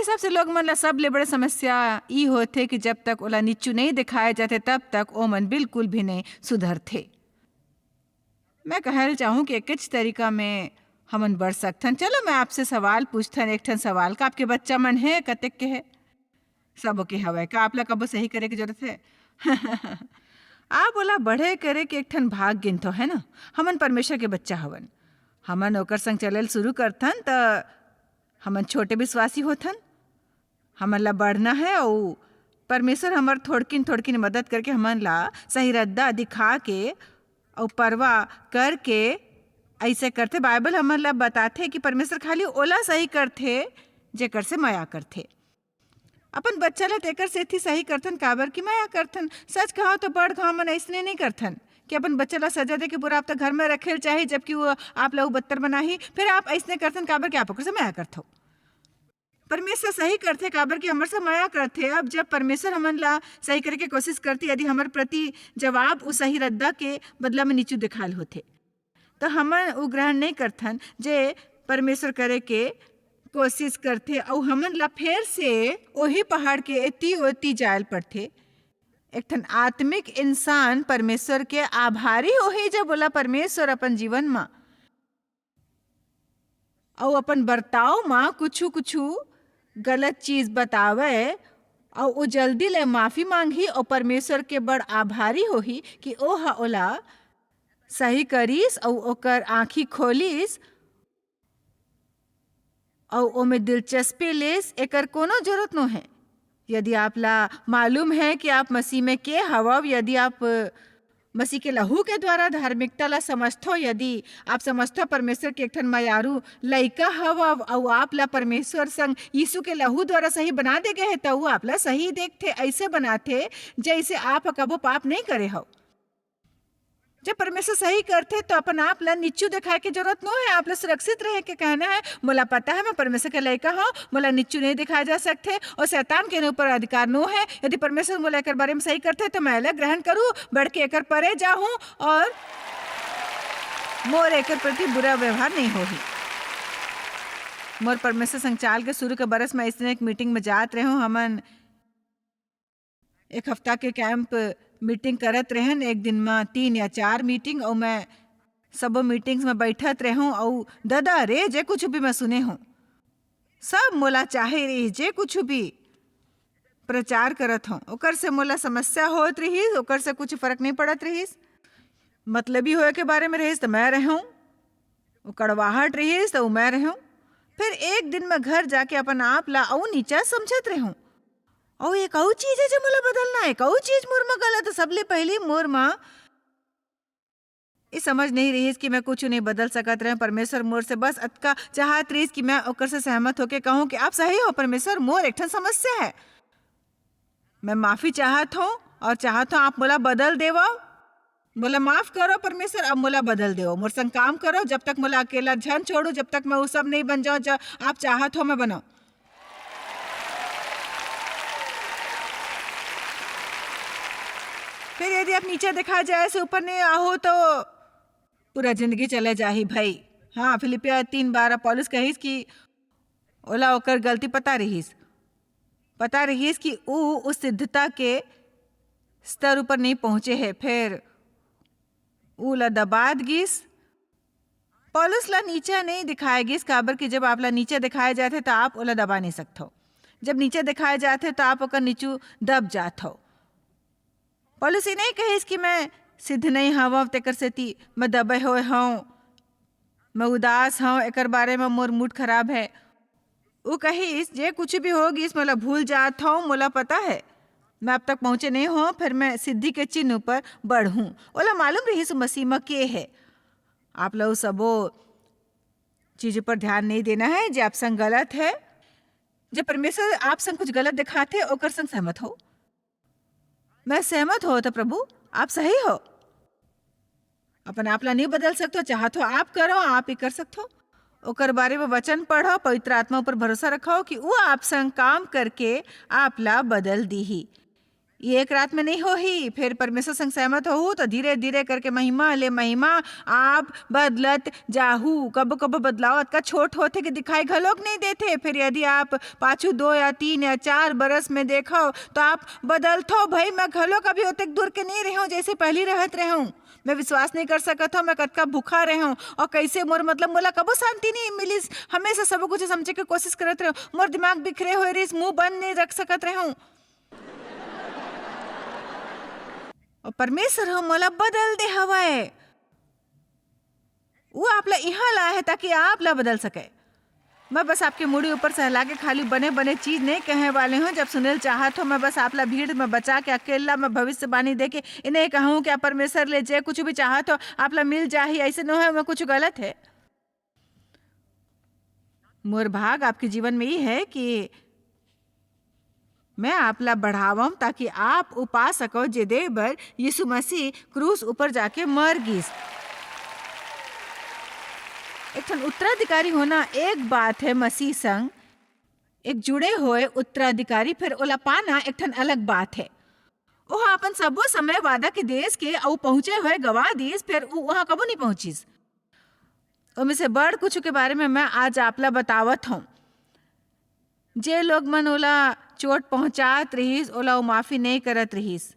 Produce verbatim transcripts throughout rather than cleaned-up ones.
सबसे लोग मन ला सबले बड़े समस्या ई होथे कि जब तक ओला नीचू नहीं दिखाए जाथे, तब तक ओमन बिल्कुल भी नहीं सुधरथे। मैं कहल चाहूँ कि एकेच तरीका में हमन बढ़ सकथन। चलो, मैं आपसे सवाल पूछथन, एक ठन सवाल, का आपके बच्चा मन हे, कतेक के हे? सबो के हवय। का आप ला कबो सही करे के जरूरत हे? आप ओला बढ़े करे के एक ठन भाग गिनथो, है ना? हमन परमेश्वर के बच्चा हवन, हमन ओकर संग चलल शुरू करथन, त हमन छोटे विश्वासी होथन। हमन ला बढ़ना है, अउ परमेश्वर हमर थोड़किन थोड़किन मदद करके हमन ला सही रद्दा दिखा के अउ परवा करके ऐसे करथे। बाइबल हमन ला बताथे कि परमेश्वर खाली ओला सही करथे, जेकर से मया करथे। अपन बच्चा ला तेकर सेती सही करथन, काबर कि मया करथन। सच कहो तो बड़ घाव मन अइसने नहीं करथन कि अपन बच्चा ला सजा दे के पूरा हफ्ता घर में रखे ल चाही, जबकि वो आप ला बदतर बनाही। फिर आप अइसने करथन, काबर कि आप ओकर से मया करथो। परमेश्वर सही करथे, काबर कि हमर से मया करथे। अब जब परमेश्वर हमन ला सही करे के कोशिश करथे, यदि हमर प्रति जवाब उ सही रद्दा के बदला में नीचू दिखाल होथे, त हमन उ ग्रहण नहीं करथन, जे परमेश्वर करे के कोशिश करथे, अउ हमन ला फेर से ओही पहाड़ के एती ओती जायल पड़थे। एक ठन आत्मिक इंसान परमेश्वर के आभारी होही, जब ओला परमेश्वर अपन जीवन म अउ अपन बर्ताव म कुछु-कुछु गलत चीज बतावय, अउ ओ जल्दी ले माफी मांगही, अउ परमेश्वर के बड़ आभारी होही कि ओह ओला सही करिस, अउ ओकर आँखी खोलिस, अउ ओमे दिलचस्पी लेस। एकर कोनो जरूरत नो है। यदि आप ला मालूम है कि आप मसीह में के हवव, यदि आप मसीह के लहू के द्वारा धार्मिकता ला समझथो, यदि आप समझथो परमेश्वर के एक ठन मयारू लइका हवव, अउ आप ला परमेश्वर संग यीशु के लहू द्वारा सही बना दे गए है, त उ आप ला सही देखथे, ऐसे बनाथे, जैसे आप ह कबो पाप नहीं करे हव। जब परमेश्वर सही करथे, तो अपन आप ला नीचू दिखाए के जरूरत नो है। आप ला सुरक्षित रहे के कहना है, "मोला पता है, मैं परमेश्वर के लइका हूँ, मोला नीचू नहीं दिखाया जा सकथे, और शैतान के ऊपर अधिकार नो है। यदि परमेश्वर मोला एकर बारे में सही करथे, तो मैं एला ग्रहण करूँ, बढ़ के एकर परे जाहूँ, और मोर एकर प्रति बुरा व्यवहार नहीं होही।" मोर परमेश्वर संग चाल के शुरू के बरस में अइसने एक मीटिंग में जात रहे हूँ। हमन एक हफ्ता के कैंप मीटिंग करत रहेन, एक दिन म तीन या चार मीटिंग, अउ मैं सबो मीटिंग्स म बैठत रहूं, अउ ददा रे, जे कुछ भी मैं सुने हूं, सब मोला चाहे रहिस, जे कुछ भी प्रचार करत हूं, ओकर से मोला समस्या होत रहिस, ओकर से कुछ फर्क नहीं पड़त रहिस। मतलबी होए के बारे में रहिस, त मैं रहूं, वो कड़वाहट रहिस, त मैं रहूं। फिर एक दिन मैं घर जाके अपन आप ला अउ नीचा समझत रहूं। अउ एक अउ चीज है, जो मोला बदलना है, एक अउ चीज मोर म गलत है। सबले पहली मोर म ये समझ नहीं रहिस कि मैं कुछ नहीं बदल सकत रहे। परमेश्वर मोर से बस अतका चाहत रहिस कि मैं ओकर से सहमत होके कहूं कि आप सही हो परमेश्वर, मोर एक ठन समस्या है। मैं माफी चाहत हूं और चाहत हूं आप मोला बदल देवव। मोला माफ करो परमेश्वर, अब मोला बदल देवव। मोर संग काम करो, जब तक मोला अकेला झन छोड़ो, जब तक मैं वो सब नहीं बन जाऊं जो आप चाहत हो मैं बनाऊं। फिर यदि आप नीचे दिखाए जाए से ऊपर नहीं आहो, तो पूरा जिंदगी चले जाही भाई। हाँ, फिलिपिया तीन बारह पौलुस कहिस कि ओला ओकर गलती पता रहिस, पता रहिस कि ऊ उस सिद्धता के स्तर ऊपर नहीं पहुंचे है। फिर ऊ ला दबात गिस। पौलुस ला नीचा नहीं दिखाए गिस, काबर कि जब आप ला नीचा दिखाए जाथे, त आप ओला दबा नहीं सकथो। जब नीचा दिखाए जाथे, त आप ओकर नीचू दब जाथो। पौलुस ये नहीं कहिस कि मैं सिद्ध नहीं हवं, तेकर सेती मैं दबे होए हवं, मैं उदास हवं, एकर बारे में मोर मूड खराब है। वो कहिस, "जे कुछ भी हो गिस, मोला भूल जात हवं, मोला पता है, मैं अब तक पहुँचे नहीं हवं, फिर मैं सिद्धि के चिन्ह ऊपर बढ़हूँ।" ओला मालूम रहिस मसीह म के है। आप ला वो सबो चीज ऊपर ध्यान नहीं देना है, जे आप संग गलत है। जब परमेश्वर आप संग कुछ गलत दिखाथे, ओकर संग सहमत हो। मैं सहमत हो तो प्रभु, आप सही हो। अपन आप ला नहीं बदल सकथो, चाहत हो आप करो, आप ही कर सकथो। ओकर बारे में वचन पढ़ो, पवित्र आत्मा ऊपर भरोसा रखो कि वो आप संग काम करके आप ला बदल दीही। ये एक रात में नहीं होही, फेर परमेसर संग सहमत होहू, त धीरे-धीरे करके महिमा ले महिमा आप बदलत जाहू। कभू-कभू बदलाव अतका छोट होथे कि दिखाई घलोक नहीं देथे। फेर यदि आप पाछू दो या तीन या चार बरस में देखव, त आप बदलथव। भई, मैं घलोक अभी ओतेक दूर के नहीं रेहेंव, जइसे पहिली रहत रेहेंव। मैं विश्वास नहीं कर सकत हंव, मैं कतका भूखा रेहेंव अउ कइसे मोर, मतलब, मोला कभू शांति नहीं मिलिस। हमेशा सबो कुछ समझे के कोशिश करत रेहेंव। मोर दिमाग बिखरे होए रिहिस, मुंह बंद नहीं रख सकत रेहेंव। अउ परमेसर ह मोला बदल दे हवय। वो आप ला इहां लाए हे ताकि आप ला बदल सके। मैं बस आपके मुड़ी ऊपर सहला के खाली बने-बने चीज नहीं कहे वाले हंव। जब सुनेल चाहत हो, मैं बस आप ला भीड़ में बचा के अकेला में भविष्यवाणी दे के इन्हें कहूं कि आप परमेसर ले जे कुछ भी चाहत हो, आप ला मिल जाही। अइसे नो हे, ओमा कुछ गलत हे। मोर भाग आपके जीवन में ये हे कि मैं आप ला बढ़ावंव, ताकि आप उ पा सकव, जे दे बर यीसू मसीह क्रूस ऊपर जाके मर गीस। एक ठन उत्तराधिकारी होना एक बात हे मसीह संग, एक जुड़े होए उत्तराधिकारी, फेर ओला पाना एक ठन अलग बात हे। ओह अपन सबो समय वादा के देस के अउ पहुंचे होए गवा दीस, फेर उ उहां कभू नहीं पहुंचिस। ओमे से बड़ कुछ के बारे में मैं आज आप ला बतावत हंव। जे लोग मन ओला चोट पहुंचात रिहिस, ओला ओ माफी नहीं करत रिहिस।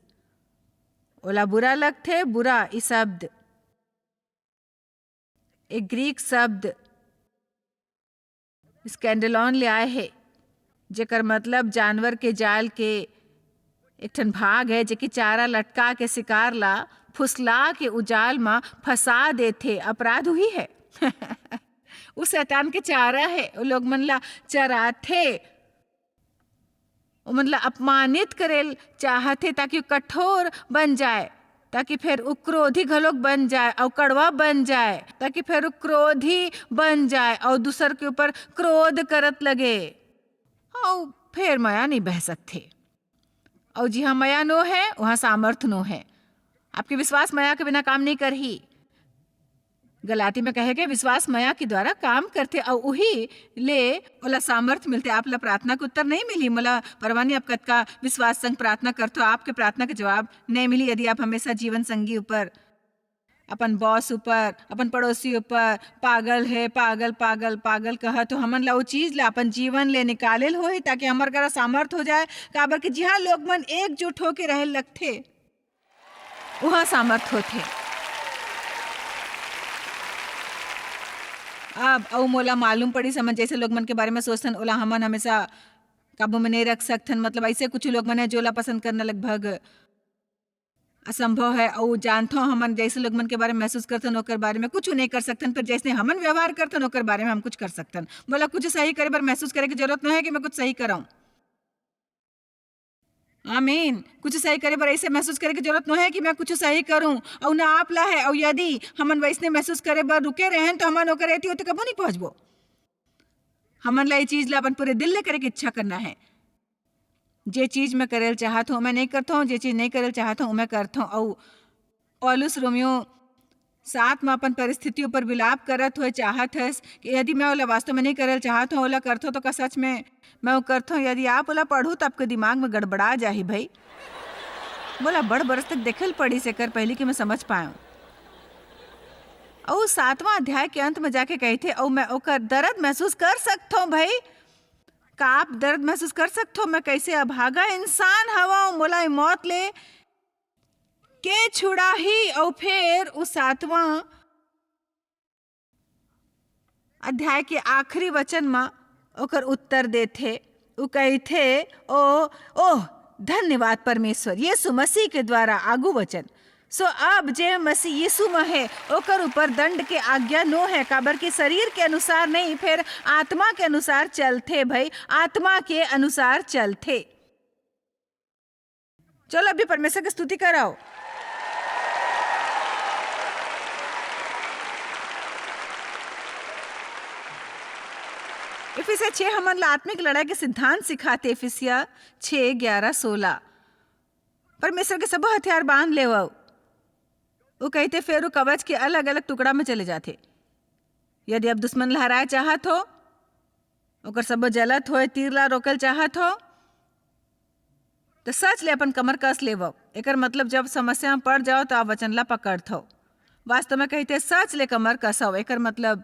ओला बुरा लगथे, बुरा, ई शब्द, एक ग्रीक शब्द स्कैंडलॉन ले आए हे, जेकर मतलब जानवर के जाल के एक ठन भाग हे, जेके चारा लटका के शिकार ला फुसला के उ जाल म फंसा देथे। अपराध उही हे। उ शैतान के चारा हे, उ लोग मन ला चराथे। ओमन ला अपमानित करेल चाहत हे, ताकि वो कठोर बन जाए, ताकि फेर वो क्रोधी घलोक बन जाए अउ कड़वा बन जाए, ताकि फेर वो क्रोधी बन जाए अउ दूसर के ऊपर क्रोध करत लगे। अउ फेर मया नहीं बह सकथे। अउ जिहां मया नो हे, उहां सामर्थ नो हे। आपके विश्वास मया के बिना काम नहीं करही। गलाती में कहे के विश्वास मया के द्वारा काम करथे अउ उही ले ओला सामर्थ मिलथे। आप ला प्रार्थना के उत्तर नहीं मिलही। मोला परवाह नहीं आप कतका विश्वास संग प्रार्थना करथो, आपके प्रार्थना के जवाब नहीं मिलही यदि आप हमेशा जीवन संगी ऊपर, अपन बॉस ऊपर, अपन पड़ोसी ऊपर पागल हे, पागल, पागल, पागल कहत हो। हमन ला वो चीज ला अपन जीवन ले निकालेल होही, ताकि हमर करा सामर्थ हो जाए। काबर कि जिहां लोग मन एकजुट होके रहे लगथे, उहां सामर्थ होथे। अब अउ मोला मालूम पड़ी, समझ जैसे लोग मन के बारे में सोचथन, ओला हमन हमेशा काबू में नहीं रख सकथन। मतलब, ऐसे कुछ लोग मन हे, जोला पसंद करना लगभग असंभव है। अउ जानथो, हमन जैसे लोग मन के बारे में महसूस करथन, ओकर बारे में कुछ नहीं कर सकथन, पर जैसे हमन व्यवहार करथन, ओकर बारे में हम कुछ कर सकथन। मोला कुछ सही करे बर महसूस करे के जरूरत नहीं है कि मैं कुछ सही कराऊं। आमीन। कुछ सही करे बर ऐसे महसूस करे के जरूरत नोहे कि मैं कुछ सही करूं, अउ ना आप ला है। अउ यदि हमन वैसने महसूस करे बर रुके रहेन, तो हमन ओकर एती ओती कभू नहीं पहुंचबो। हमन ला ये चीज ला अपन पूरे दिल ले करे के इच्छा करना है। जे चीज मैं करे ल चाहत हूं, मैं नहीं करता हूं, जे चीज नहीं करे ल चाहत हूं, मैं करता हूं। अउ पौलुस रोमियो सात में अपन परिस्थिति ऊपर विलाप करत हुए चाहत हस कि यदि मैं ओला वास्तव में नहीं करे ल चाहत हूं, ओला करथो, तो का सच में मैं वो करथो? यदि आप ओला पढ़ू, तो आपके दिमाग में गड़बड़ा जाही भाई। बोला, बड़ बरस तक देखे ल पड़ी से कर पहली कि मैं समझ पाऊं। अउ सातवां अध्याय के अंत में जाके कहथे, अउ मैं ओकर दर्द महसूस कर सकथो भाई। का आप दर्द महसूस कर सकथो? मैं कैसे अभागा इंसान हवं, मोला ए मौत ले के छुड़ाही? अउ फेर उ सातवां अध्याय के आखिरी वचन म ओकर उत्तर देथे। उ कहिथे, "ओ, ओह, धन्यवाद परमेश्वर, यीशु मसीह के द्वारा।" आगू वचन, "सो अब जे मसीह यीशु म हे, ओकर ऊपर दंड के आज्ञा नो है, काबर कि शरीर के अनुसार नहीं, फेर आत्मा के अनुसार चलथे।" भाई, आत्मा के अनुसार चलथे। चलो, अभी परमेश्वर की स्तुति कराओ। इफिसिया छह हमन ला आत्मिक लड़ाई के सिद्धांत सिखाते, इफिसिया छह, ग्यारह, सोलह। परमेश्वर के सबो हथियार बांध लेवव। वो कहते, फेर वो कवच के अलग-अलग टुकड़ा में चले जाथे। यदि आप दुश्मन ला हराए चाहत हो, ओकर सबो जलत होए तीर ला रोकल चाहत हो, त सच ले अपन कमर कस लेवव। एकर मतलब, जब समस्या म पड़ जाओ, त आप वचन ला पकड़थव। वास्तव में कहिथे, सच ले कमर कसव। एकर मतलब,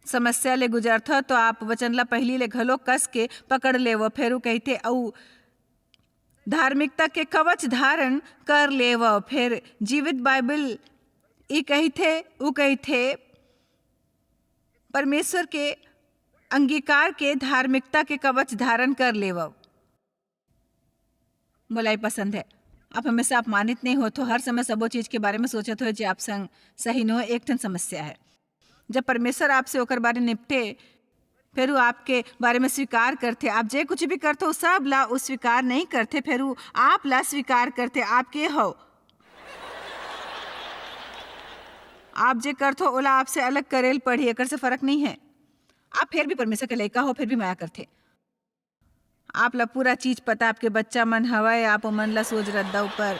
समस्या ले गुजरथव, त आप वचन ला पहिली ले घलो कस के पकड़ लेवव। फेर उ कहिथे, अउ धार्मिकता के कवच धारण कर लेवव। फेर जीवित बाइबल ई कहिथे, उ कहिथे, परमेश्वर के अंगीकार के धार्मिकता के कवच धारण कर लेवव। मोला ई पसंद है। आप हमेशा अपमानित नहीं होत हो, हर समय सबो चीज के बारे में सोचत हो जे आप संग सही नो, एक ठन समस्या है। जब परमेश्वर आपसे ओकर बारे निपटे, फेर वो आपके बारे में स्वीकार करथे। आप जे कुछ भी करथो, सब ला वो स्वीकार नहीं करथे, फेर वो आप ला स्वीकार करथे। आप के हो? आप जे करथो, ओला आपसे अलग करेल पड़ही, एकर से फर्क नहीं है। आप फेर भी परमेश्वर के लइका हो, फेर भी मया करथे। आप ला पूरा चीज पता, आपके बच्चा मन हवय, आप ओमन ला सोझ रद्दा ऊपर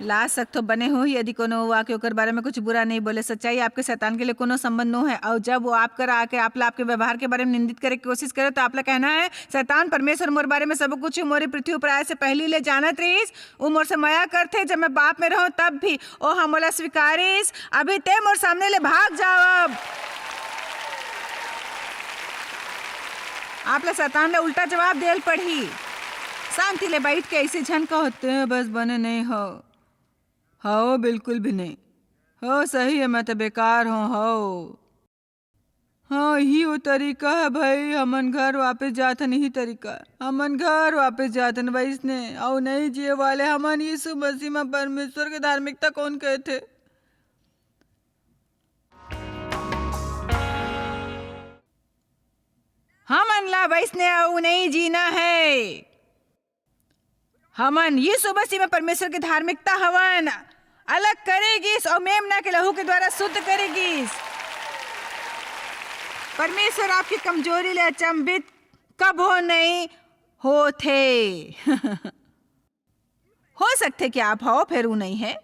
ला सकथो। बने होही यदि कोनो वो आके ओकर बारे में कुछ बुरा नहीं बोले। सच्चाई आपके शैतान के लिए कोनो संबंध नो है, और जब वो आप करा आके आप ला आपके व्यवहार के बारे में निंदित करे के कोशिश करे, तो आप ला कहना है, शैतान, परमेश्वर मोर बारे में सब कुछ मोरी पृथ्वी पर आए से पहली ले जानत रहीस। वो मोर से मया करथे, जब मैं पाप में रहूं तब भी। ओ, हम ओला स्वीकारिस। अभी ते मोर सामने ले भाग जाव। अब आप ला शैतान ला उल्टा जवाब देल पड़ही। शांति ले बैठ के ऐसे झन कहो, "ते बस बने नहीं हो।" "हो, बिल्कुल भी नहीं हो, सही है, मैं तो बेकार हूँ, हो।" हाँ, यही वो तरीका है भाई, हमन घर वापस जाथन, यही तरीका है। हमन घर वापस जाथन, वैसने अउ नहीं जिए वाले हमन यीशु मसीह में परमेश्वर के धार्मिकता कौन कहथे? हमन ला वैसने अउ नहीं जीना है। हमन यीशु मसीह में परमेश्वर के धार्मिकता हवन। अलग करे गिस अउ मेमना के लहू के द्वारा शुद्ध करे गिस। परमेश्वर आपकी कमजोरी ले अचंभित कभो नहीं होथे। हो सकथे कि आप हो, फेर वो नहीं है।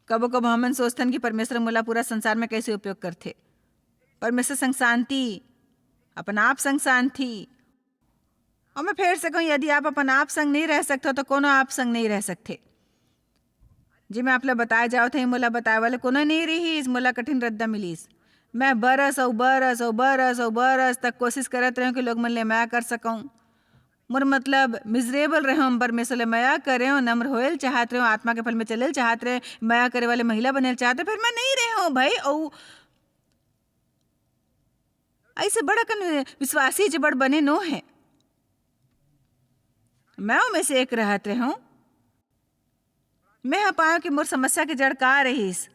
कभो-कभो हमन सोचथन कि परमेश्वर मोला पूरा संसार में कैसे उपयोग करथे। परमेश्वर संग शांति, अपन आप संग शांति। अउ मैं फेर से कहूं, यदि आप अपन आप संग नहीं रह सकथो, तो कोनो आप संग नहीं रह सकथे। जे मैं आप ला बताए जावत हई, मोला बताए वाला कोनो नहीं रहीस, मोला कठिन रद्दा मिलीस। मैं बरस अउ बरस अउ बरस अउ बरस तक कोशिश करत रहूं कि लोग मन ले मया कर सकूं। मोर मतलब, miserable रहूं, परमेश्वर ले मया करेंव, नम्र होयल चाहत रहूं, आत्मा के फल में चलेल चाहत रहूं, मया करे वाले महिला बनेल चाहत रहूं, फेर मैं नहीं रहूं भाई। अउ ऐसे बड़ अकन विश्वासी जे बड़ बने नो है। मैं ओमे से एक रहत रहूं। मैं ह पायो कि मोर समस्या के जड़ का रहीस।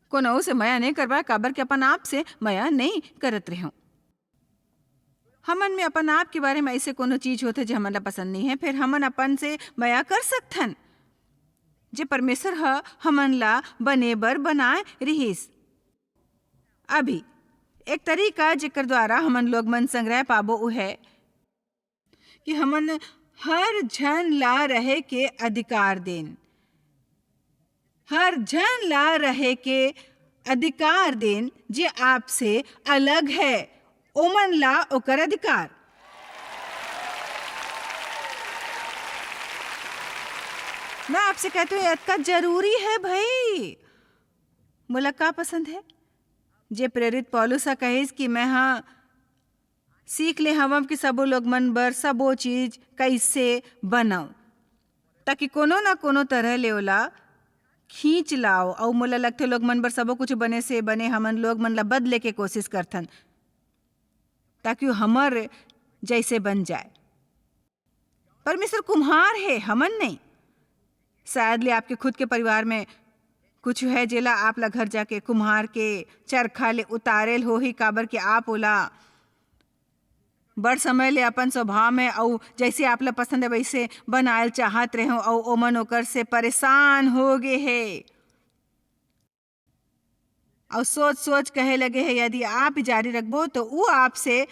कोनो से मया नहीं करवा, काबर कि अपन आप से मया नहीं करत रहूं। हमन में अपन आप के बारे में ऐसे कोनो चीज होथे, जे हमन ला पसंद नहीं है, फेर हमन अपन से मया कर सकथन, जे परमेश्वर ह हमन ला बने बर बनाए रिहिस। अभी एक तरीका, जेकर द्वारा हमन लोग मन संग रह पाबो, वो है कि हमन हर झन ला रहे के अधिकार देन। हर झन ला रहे के अधिकार देन, जे आपसे अलग है, ओमन ला ओकर अधिकार। मैं आपसे कहती हूँ, अतका जरूरी है भाई। मोला का पसंद है, जे प्रेरित पौलुस ह कहिस कि मैं ह सीख ले हवं कि सबो लोग मन बर सबो चीज कैसे बनव, ताकि कोनो ना कोनो तरह ले ओला खींच लाओ। अउ मोला लगथे, लोग मन बर सबो कुछ बने से बने हमन लोग मन ला बदले के कोशिश करथन, ताकि वो हमर जैसे बन जाए। परमेश्वर कुम्हार है, हमन नहीं। शायद ले आपके खुद के परिवार में कुछ है, जेला आप ला घर जाके कुम्हार के चरखा ले उतारेल होही, काबर के आप ओला बड़ समय ले अपन स्वभाव में अउ जैसे आप ला पसंद है, वैसे बनायल चाहत रहे हो, अउ ओमन ओकर से परेशान हो गए है। अउ सोच सोच कहे लगे है, यदि आप जारी रखबो, तो ऊ आपसे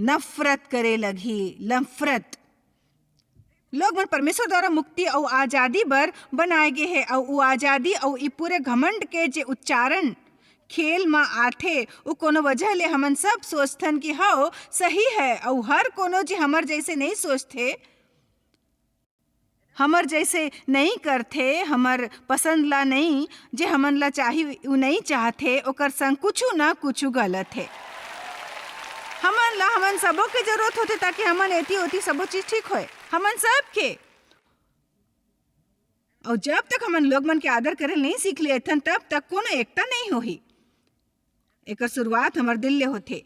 नफरत करे लगही। नफरत। लोग मन परमेश्वर द्वारा मुक्ति अउ आजादी बर बनाए गे हे, अउ ऊ आजादी अउ ई पूरे घमंड के जे उच्चारण खेल म आथे, वो कोनो वजह ले हमन सब सोचथन कि हव, सही है, अउ हर कोनो जे हमर जैसे नहीं सोचथे, हमर जैसे नहीं करथे, हमर पसंद ला नहीं, जे हमन ला चाही, उ नहीं चाहथे, ओकर संग कुछु ना कुछु गलत हे। हमन ला, हमन सबो के जरूरत होथे, ताकि हमन एती ओती सबो चीज ठीक होए, हमन सब के। अउ जब तक हमन लोग मन के आदर करे ल नहीं सीख लेथन, तब तक कोनो एकता नहीं होही। एकर शुरुआत हमर दिल ले होथे।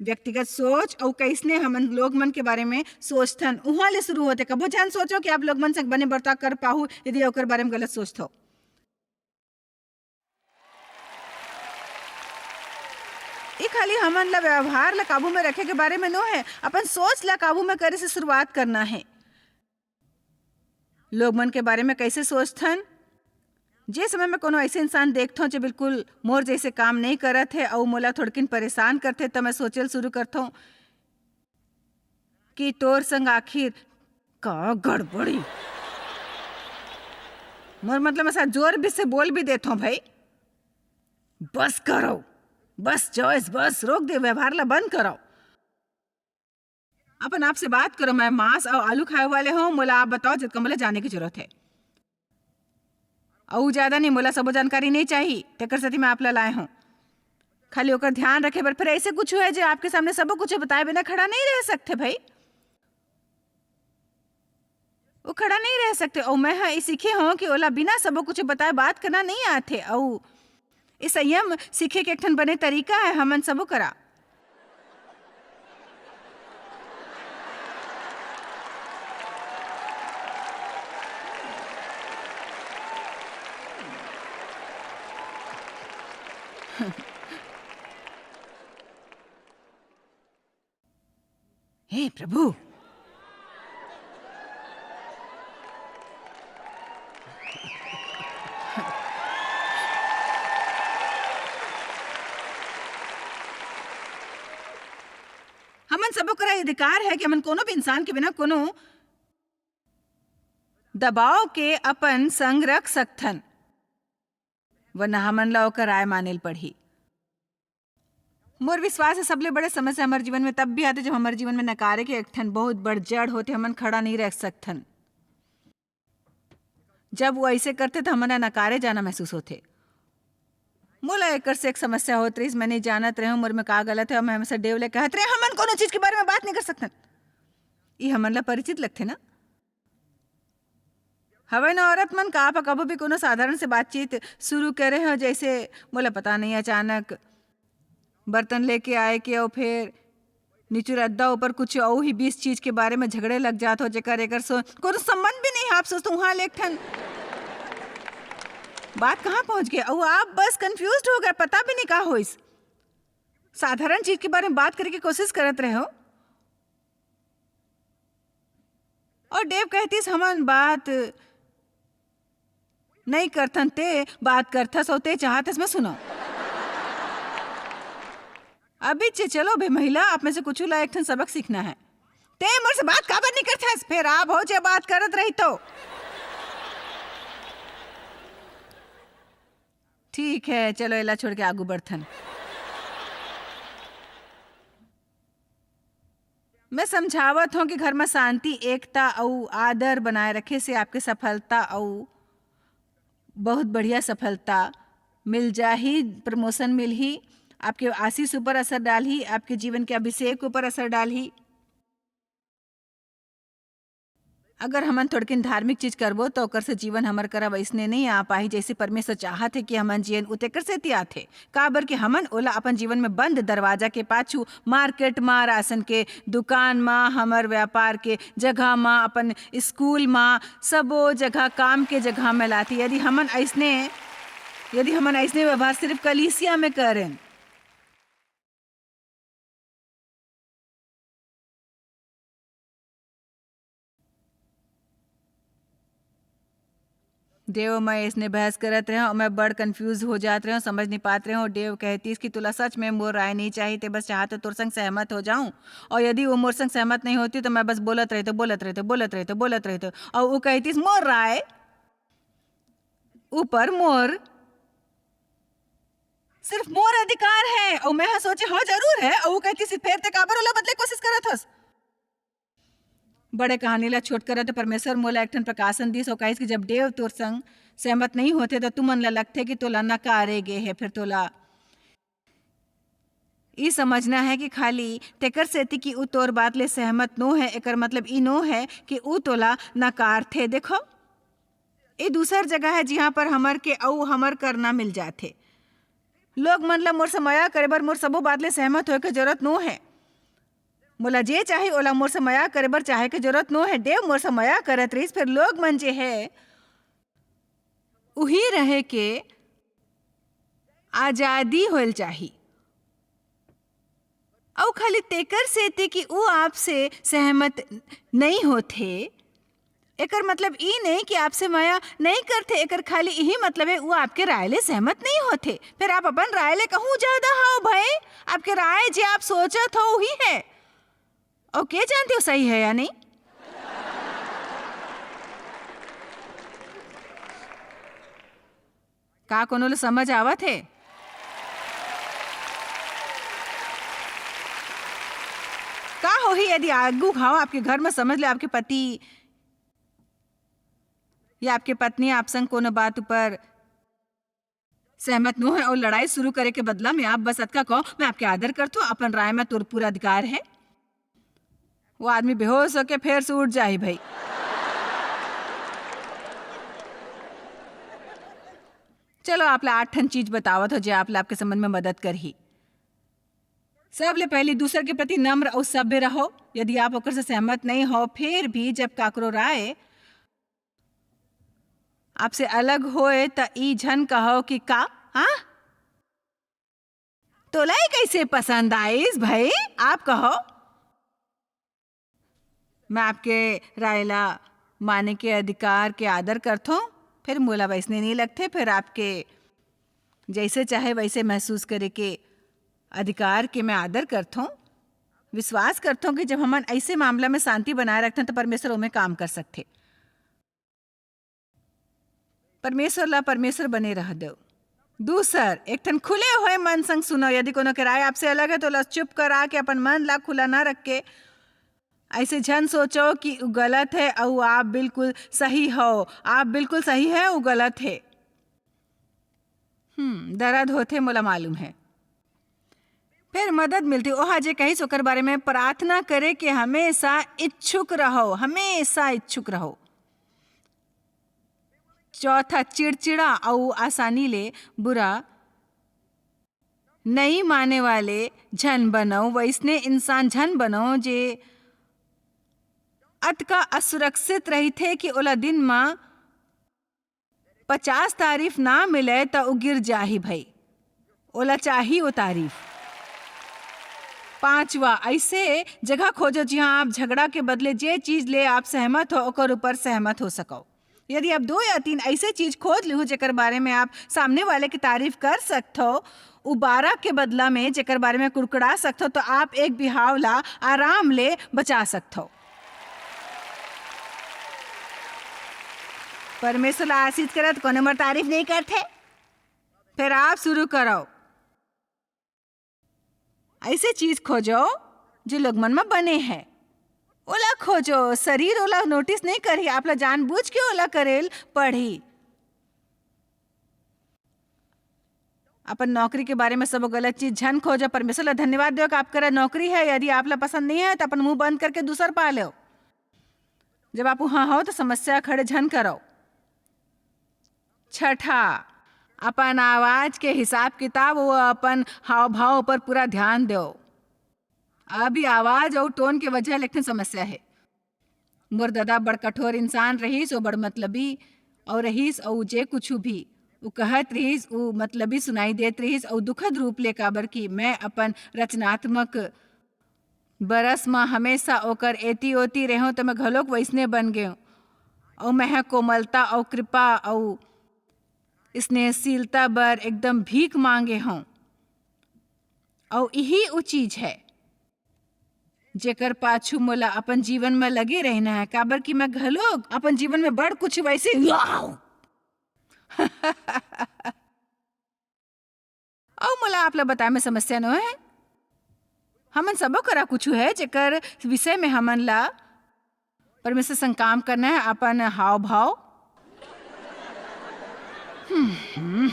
व्यक्तिगत सोच अउ कइसने हमन लोग मन के बारे में सोचथन, उहाँ ले शुरू होथे। कभो झन सोचो कि आप लोग मन संग बने बर्ताव कर पाहू, यदि ओकर बारे में गलत सोचथो। ई खाली हमन ला व्यवहार ला काबू में रखे के बारे में नो है, अपन सोच ला काबू में करे से शुरुआत करना है। लोग मन के बारे में कैसे सोचथन? जे समय मैं कोनो ऐसे इंसान देखथों, जो बिल्कुल मोर जैसे काम नहीं करत है अउ मोला थोड़किन परेशान करथे, त मैं सोचल शुरू करथों कि तोर संग आखिर का गड़बड़ी? मोर मतलब, मैं साथ जोर भी से बोल भी देथों, भाई, बस करो, बस जॉयस, बस रोक दे, व्यवहार ला बंद करो। अपन आप से बात करो, मैं मांस अउ आलू खाए वाले हूँ, मोला आप बताओ, जतका मोला जाने की जरूरत है। अउ ज्यादा नहीं, मोला सबो जानकारी नहीं चाहिए, तेकर सेती मैं आप ला लाए हूँ। खाली ओकर ध्यान रखे बर, फिर ऐसे कुछ है जो आपके सामने सबो कुछ बताए बिना खड़ा नहीं रह सकते भाई। वो खड़ा नहीं रह सकते। अउ मैं ह, ई सीखे हूँ कि ओला बिना सबो कुछ बताए बात करना नहीं आथे। अउ ए संयम सीखे के एक ठन बने तरीका है हमन सबो करा। हे प्रभु, हमन सबो करा अधिकार है कि हमन कोनो भी इंसान के बिना कोनो दबाव के अपन संग रख सकथन, वरना हमन ला ओकर राय माने ल पड़ही। मोर विश्वास है, सबले बड़े समस्या हमर जीवन में तब भी आथे, जब हमर जीवन में नकारे के एक ठन बहुत बड़ जड़ होथे, हमन खड़ा नहीं रह सकथन। जब वो ऐसे करथे, त हमन ला नकारे जाना महसूस होथे। मोला एकर से एक समस्या होत रहिस, मैं नहीं जानत रहे हूँ मोर में का गलत है, और मैं हमेशा डेव ले कहत रहे, "हमन कोनो चीज के बारे में बात नहीं कर सकथन।" ई हमन ला परिचित लगथे ना? हवय ना औरत मन, का आप कभू भी कोनो साधारण से बातचीत शुरू करे हो, जैसे मोला पता नहीं अचानक बर्तन लेके आए के अउ फिर निचुर अद्दा ऊपर कुछ अउ ही बीस चीज के बारे में झगड़े लग जात हो, जेकर एकर सो कोनो संबंध भी नहीं है। आप सोचते वहां ले एक ठन बात कहाँ पहुंच गए, अउ आप बस कंफ्यूज हो गए, पता भी नहीं का होइस। साधारण चीज के बारे में बात करे के कोशिश करत रहे हो, और डेव कहतीस, "हमन बात नहीं करथन, ते बात करथस, अउ ते चाहतस मैं सुनव।" अभी चे चलो बे महिला, आप में से कुछ ला एक ठन सबक सीखना है। ते मोर से बात काबर नहीं करथस? फिर आप हो जे बात करत रही तो। ठीक है, चलो एला छोड़ के आगू बढ़थन। मैं समझावत हूँ कि घर में शांति, एकता अउ आदर बनाए रखे से आपके सफलता अउ बहुत बढ़िया सफलता मिल जाही, प्रमोशन मिलही, आपके आशीष ऊपर असर डालही, आपके जीवन के अभिषेक ऊपर असर डालही। अगर हमन थोड़किन धार्मिक चीज करबो, तो ओकर से जीवन हमर करा वैसने नहीं आ पाही, जैसे परमेश्वर चाहत है कि हमन जियन, उतेकर सेती आथे। काबर कि हमन ओला अपन जीवन में बंद दरवाजा के पाछू, मार्केट मा, राशन के दुकान मा, हमर व्यापार के जगह मा, अपन स्कूल मा, सबो जगह, काम के जगह में लाथे। यदि हमन ऐसने, यदि हमन ऐसने व्यवहार सिर्फ कलीसिया में करें, देव, मैं इसने बहस करत रहे हूँ, मैं बड़ कंफ्यूज हो जात रहे हूँ, समझ नहीं पात रहे हूँ। देव कहतीस कि तुला सच में मोर राय नहीं चाहिए, ते बस चाहत तोर संग सहमत हो जाऊँ। और यदि वो मोर संग सहमत नहीं होती, तो मैं बस बोलत रहते, बोलत रहते, बोलत रहते, बोलत रहते। और वो कहतीस, "मोर राय ऊपर मोर सिर्फ मोर अधिकार है। अउ मैं ह सोचे, हाँ, जरूर है। अउ वो कहती, "सिर्फ फेर ते काबर ओला बदले कोशिश करत हस?" बड़े कहानी ला छोट करत परमेश्वर मोला एक ठन प्रकाशन दिस, अउ कहिस कि जब देव तोर संग सहमत नहीं होथे, त तुमन ला लगथे कि तोला नकारे गे हे, फिर तोला ई समझना है कि खाली तेकर सेती कि ऊ तोर बात ले सहमत नो है, एकर मतलब ई नो है कि ऊ तोला नकारथे। देखो, ई दूसर जगह है, जिहाँ पर हमर के अऊ हमर करना मिल जाथे। लोग मन ला मोर से मया करे बर मोर सबो बात ले सहमत होए के जरूरत नो है। मोला जे चाही, ओला मोर से मया करे बर चाहे के जरूरत नो है। देव मोर से मया करत रहिस, फिर लोग मन जे है, उही रहे के आजादी होल चाही। अउ खाली तेकर सेती कि ऊ आपसे सहमत नहीं होथे, एकर मतलब ई नहीं कि आपसे मया नहीं करथे। एकर खाली इही मतलब है, ऊ आपके राय ले सहमत नहीं होथे। फिर आप अपन राय ले कहूँ ज्यादा हव भाई, आपके राय जे आप सोचत हो, उही है। अउ के जानथे, वो सही है या नहीं? का कोनो ल समझ आवत हे? का होही यदि आगू घाव आपके घर में, समझ ले, आपके पति या आपके पत्नी आप संग कोनो बात ऊपर सहमत नो है और लड़ाई शुरू करे के बदला में आप बस अतका कहो, "मैं आपके आदर करथो, अपन राय में तोर पूरा अधिकार है।" वो आदमी बेहोश होके फेर से उठ जाही भाई। चलो, आप ला आठ ठन चीज बतावत हो, जे आप ला आपके संबंध में मदद करही। सबले पहली, दूसर के प्रति नम्र अउ सभ्य रहो। यदि आप ओकर से सहमत नहीं हो, फिर भी जब काकरो राय आपसे अलग होए, त ई झन कहो कि का, हाँ? तोला ई कैसे पसंद आइस भाई? आप कहो। मैं आपके राय ला माने के अधिकार के आदर करथों, फिर मोला वैसने नहीं लगथे, फिर आपके जैसे चाहे वैसे महसूस करे के अधिकार के मैं आदर करथों। विश्वास करथों कि जब हमन ऐसे मामला में शांति बनाए रखथन, तो परमेश्वर ओमे काम कर सकथे। परमेश्वर ला परमेश्वर बने रह देव। दूसर, एक ठन खुले हुए मन संग सुनो। यदि कोनो के राय आपसे अलग है, तो ओला चुप करा के अपन मन ला खुला ना रख के ऐसे झन सोचो कि उ गलत है अउ आप बिल्कुल सही हो। आप बिल्कुल सही है, उ गलत है। हम्म, दर्द होथे, मोला मालूम है। फिर मदद मिलती। ओहा जे कहिस, ओकर बारे में प्रार्थना करे के हमेशा इच्छुक रहो, हमेशा इच्छुक रहो। चौथा, चिड़चिड़ा अउ आसानी ले बुरा नई माने वाले झन बनो। वैसने इंसान झन बनो, जे अतका असुरक्षित रहिथे कि ओला दिन म पचास तारीफ ना मिले, त उ गिर जाही भाई। ओला चाही वो तारीफ। पांचवा, ऐसे जगह खोजो, जिहां आप झगड़ा के बदले जे चीज ले आप सहमत हो, ओकर ऊपर सहमत हो सको। यदि आप दो या तीन ऐसे चीज खोज लिहू, जेकर बारे में आप सामने वाले की तारीफ कर सकत हो, उ बारह के बदला में जेकर बारे में कुड़कुड़ा सकत हो, तो आप एक बिहाव ला आराम ले बचा सकत हो। परमेश्वर ला आशीष करत, कोनो मोर तारीफ नहीं करथे। फिर आप शुरू करो। ऐसे चीज खोजो, जो लोग मन में बने है। ओला खोजो, शरीर ओला नोटिस नहीं करही, आप ला जानबूझ के ओला करेल पड़ही। अपन नौकरी के बारे में सबो गलत चीज झन खोजो। परमेश्वर ला धन्यवाद दो कि आप करा नौकरी है। यदि आप ला पसंद नहीं है, तो अपन मुंह बंद करके दूसर पा लो। जब आप वहां हो, तो समस्या खड़े झन करो। छठा, अपन आवाज के हिसाब किताब, वो अपन हाव भाव पर पूरा ध्यान दो। अभी आवाज और टोन के वजह ले एक ठन समस्या है। मोर ददा बड़ कठोर इंसान रहिस, वो बड़ मतलबी और रहिस, और जे कुछ भी वो कहत रहिस, वो मतलबी सुनाई देत रहिस, और दुखद रूप ले, काबर कि मैं अपन रचनात्मक बरस म हमेशा ओकर एती ओती रेहेंव, त मैं घलोक वइसने बन गेंव। अउ मैं ह कोमलता अउ कृपा अउ स्नेहशीलता बर एकदम भीख मांगे हंव। अउ इही उ चीज है, जेकर पाछू मोला अपन जीवन म लगे रहना है, काबर कि मैं घलोक अपन जीवन में बड़ कुछ वइसे अउ मोला आप ला बताए में समस्या नो हे। हमन सबो करा कुछु हे, जेकर विषय में हमन ला परमेश्वर संग काम करना हे, अपन हाव भाव। हम्म, हम्म।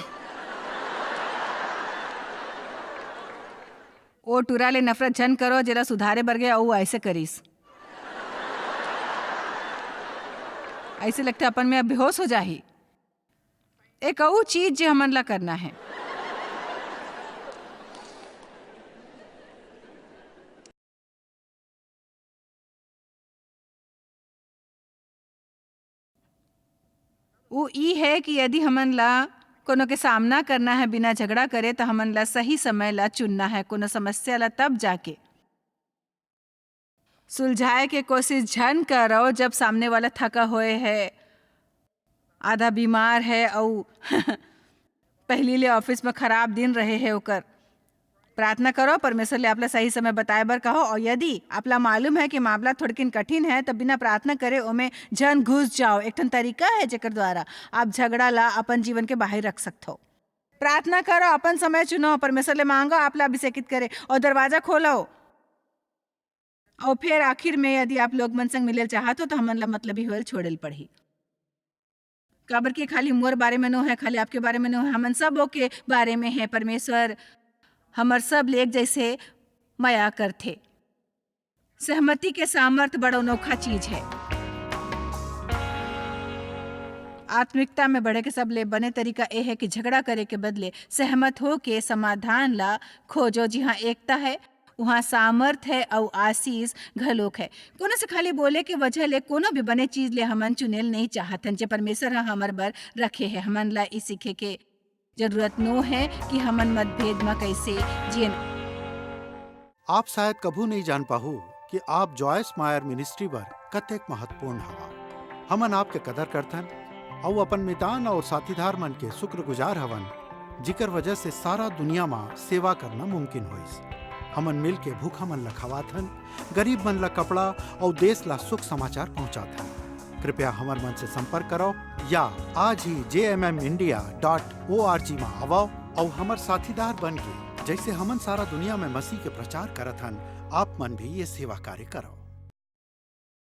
ओ टूरा ले नफरत झन करो, जेला सुधारे बर गे अउ ऐसे करिस। ऐसे लगथे अपन में अब बेहोश हो जाही। एक अउ चीज जे हमन ला करना हे। वो ई हे कि यदि हमन ला कोनो के सामना करना हे बिना झगड़ा करे, त हमन ला सही समय ला चुनना हे, कोनो समस्या ला तब जाके। सुलझाए के कोशिश झन करो, जब सामने वाला थका होए हे, आधा बीमार हे अउ पहली ले ऑफिस में खराब दिन रहे हे ओकर। प्रार्थना करो, परमेश्वर ले आपला सही समय बताए बर कहो, अउ यदि आपला मालूम हे कि मामला थोड़किन कठिन हे, त बिना प्रार्थना करे ओमे झन घुस जाओ। एक ठन तरीका हे, जेकर द्वारा आप झगड़ा ला अपन जीवन के बाहिर रख सकथो। प्रार्थना करो, अपन समय चुनो, परमेश्वर ले मांगो, आपला अभिषेकित करे, अउ दरवाजा खोलो। अउ फेर आखिर में, यदि आप लोग मन संग मिले ल चाहत हो, त हमन ला मतलबी होए ल छोड़े ल पड़ही। काबर कि खाली मोर बारे में नो हे, खाली आपके बारे में नो हे, हमन सबो के बारे में हे। परमेश्वर हमर सब ले एक जैसे मया करथे। सहमति के सामर्थ बड़ अनोखा चीज हे। आत्मिकता में बढ़े के सबले बने तरीका ए हे कि झगड़ा करे के बदले सहमत होके समाधान ला खोजो। जिहाँ एकता हे, उहाँ सामर्थ हे अउ आशीष घलोक हे। कोनो से खाली बोले के वजह ले कोनो भी बने चीज ले हमन चुनेल नइ चाहत हन, जे परमेश्वर ह हमर बर रखे हे। हमन ला ई सीखे के जरूरत नो हे कि हमन मतभेद म कइसे जियन। आप शायद कभू नइ जान पाहू कि आप जॉयस मायर मिनिस्ट्री बर कतेक महत्वपूर्ण हवा। हमन आपके कदर करथन अउ अपन मितान अउ साथीदार मन के शुक्रगुजार हवन, जिकर वजह से सारा दुनिया म सेवा करना मुमकिन होइस। हमन मिल के भूखा मन ल खवाथन, गरीब मन ल कपड़ा अउ देश ल सुख समाचार पहुंचाथन। कृपया हमर मन से संपर्क करो या आज ही J M M India dot O R G म आवव अउ हमर साथीदार बन के, जैसे हमन सारा दुनिया में मसीह के प्रचार करत हन, आप मन भी ये सेवा कार्य करो।